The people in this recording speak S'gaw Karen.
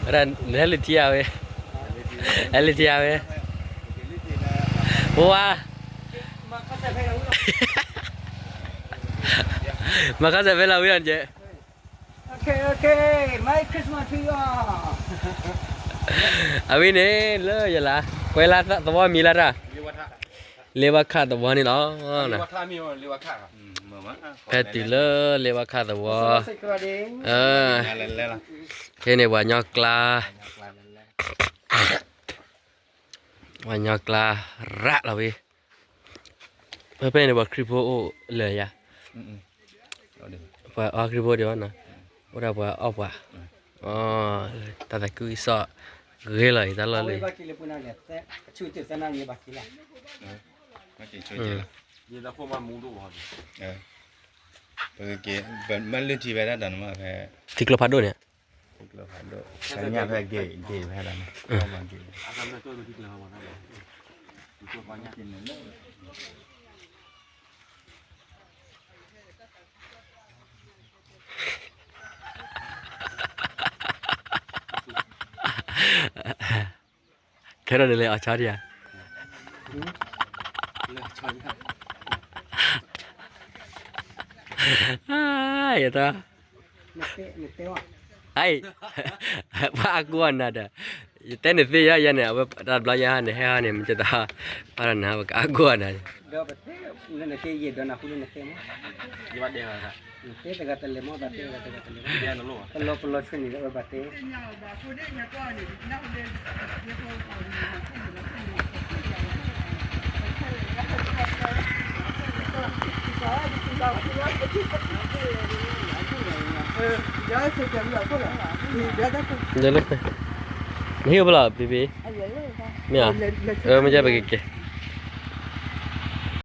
ဟဲလၢထံဧါဝဲ, ဟဲလၢထံဧါဝဲ, ပဝါ, မၤခါစဲးဖဲလၢဝံၤအီၤကဲ, အဝံၤန့ၣ်လၢယလါ, ကွဲလၢသဝီမံၤလၢတၢ်, လ့ဝါခၣ်သဝီန့ၣ်လီၤ. ဖဲတုၤလၢလ့ဝါခၣ်သဝီ, ဖဲန့ၣ်ပှၤညီကျါ, ပှၤညီကျါရးလီၤဝံၤ, ဖဲဖဲန့ၣ်ပှၤခရံာ်ဖိအိၣ်လၢာ်ယါ, ပှၤအီခရံာ်ဖိဒံးဘၣ်နီၤ, အိၣ်ဒၣ်ပှၤအီၣ်ပှၤ, တၢ်သးခုကစီၣ်ဂ့ၤလီၤအံၤတၢ်လီၢ်လံ, ပက့ၤ ပမ့ၢ်လုၢ်ထံဖဲတၢ်တၢ်နမ့ၢ်ဖဲ, ထံကျိဖးဒိၣ်န့ၣ်, ဖဲက့ၤဖဲတၢ်န့ၣ်, ခဲဒီးန့ၣ်လဲၤအီၣ်ဆီဒံးဧါ, ယတၢ်, အံၤ, ပှၤအါကူအီၣ်နၤဒီး, ယတဲန့ၣ်သ့ယါယါန့ၣ် အဝဲတၢ်တဘျီညါဟါန့ၣ် ဟဲဟါန့ၣ် မ့ၢ်ကတၢ်, ပှၤဒီးနၤ ပကအါကူအီၣ်နၤ, မ့ၢ်ဟ့ၣ်ပလီၤ ဘံဘံ, မ့ၢ်ဧါ, မ့ၢ်ကဲပကကဲ